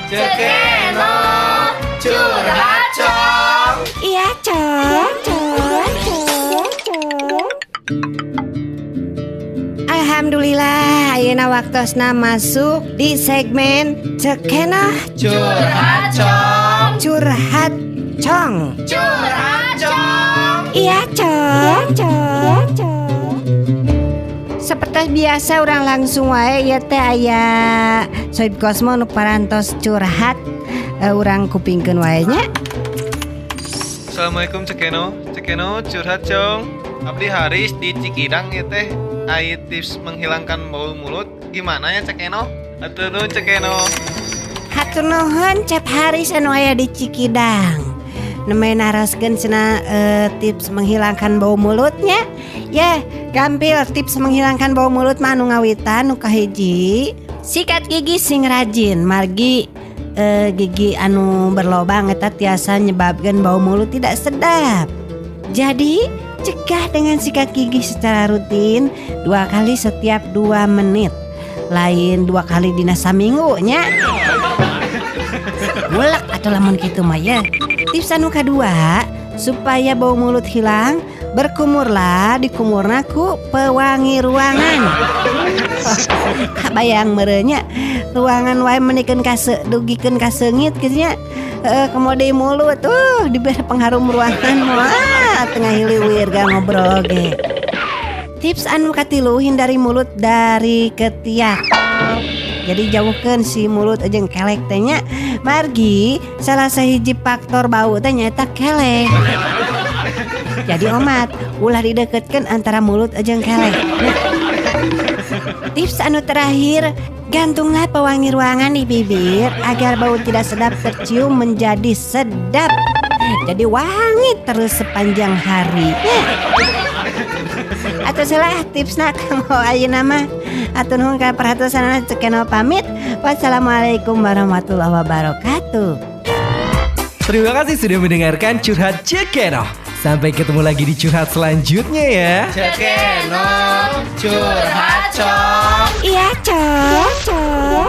Ceu Kenoh curhat, Cong. Iya, Cong, Cong, Cong, Cong. Alhamdulillah, ayeuna waktosna masuk di segmen Ceu Kenoh Curhat, Cong. Curhat, Cong. Curhat, Cong. Iya, Cong, Cong, Cong. Seperti biasa, urang langsung wae ya teh, aya Soib Kosmo nu parantos curhat. Urang kupingkeun wae nya. Assalamualaikum, Ceu Kenoh. Ceu Kenoh curhat, Cong. Abdi Haris di Cikidang ya teh. Ai tips menghilangkan bau mulut gimana ya, Ceu Kenoh? Hatur nuhun, Ceu Kenoh. Hatur nuhun, Cep Haris anu aya di Cikidang. Nembe naroskeun cenah tips menghilangkan bau mulutnya. Ya, gampil tips menghilangkan bau mulut mah anu ngawitan nu kahiji, sikat gigi sing rajin, margi gigi anu berlobang eta tiasa nyebabkeun bau mulut tidak sedap. Jadi, cegah dengan sikat gigi secara rutin dua kali setiap 2 menit. Lain dua kali dina saminggu nya. Mulak atau lamun kitu mah ya. Tips anu kadua, supaya bau mulut hilang, berkumurlah, dikumurna ku pewangi ruangan. Kabayang meureun nya, ruangan wae menikeun kase dugikeun kaseungit kitu nya. Heeh, komo deui mulut tuh dibere pengharum ruangan wah tengah hiliwir ga ngobrol ge. Tips anu katilu, hindari mulut dari ketiak. Jadi jauhkan si mulut jeung kelek teh nya. Margi salah sahiji faktor bau teh nyaeta kelek. Jadi omat ulah dideketkan antara mulut jeung kelek. Tips anu terakhir, gantunglah pewangi ruangan di bibir agar bau tidak sedap tercium menjadi sedap. Jadi wangi terus sepanjang hari. Atau salah tipsna kanggo ayeuna mah. Hatur nuhun ka perhatosanana, Ceu Kenoh pamit. Wassalamualaikum warahmatullahi wabarakatuh. Terima kasih sudah mendengarkan Curhat Ceu Kenoh. Sampai ketemu lagi di curhat selanjutnya ya. Ceu Kenoh curhat, Cong. Iya, Cong. Cong.